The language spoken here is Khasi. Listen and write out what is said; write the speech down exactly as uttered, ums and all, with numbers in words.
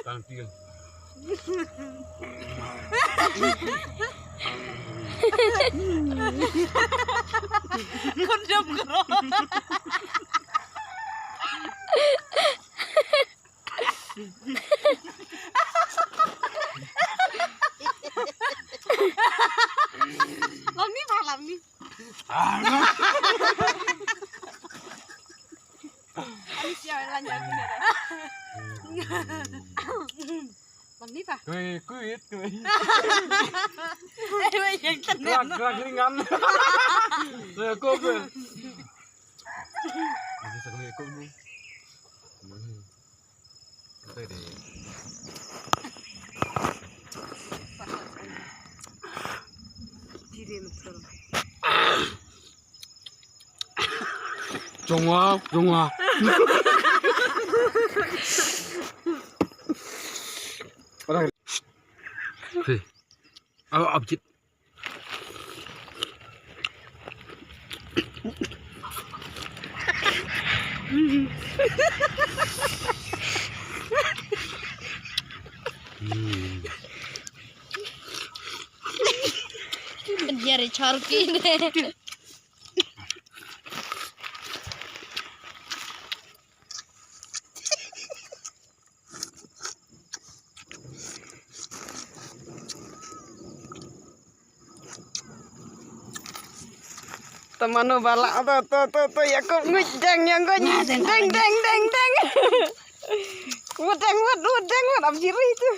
Tang tiang. Kondom kro. Lam ni bah, lam ni. Ani siang lan ya ni. Lam ni bah. Kuit, kuit, kuit. Eh, wei yang tenang. Gerak, gerak ringan. Saya kau ke. Masih satu ekor ni. Mana? Betul deh. Diri betul. Jongwa, jongwa. Orang. Hei. Apa abjit? Jari chorki ne. Te mano ba lah to, to, to, to, ïa kop nguid deng, ïa nguid deng, deng, deng, deng. Wut deng, wut, wut deng, wut, ap jiri tu.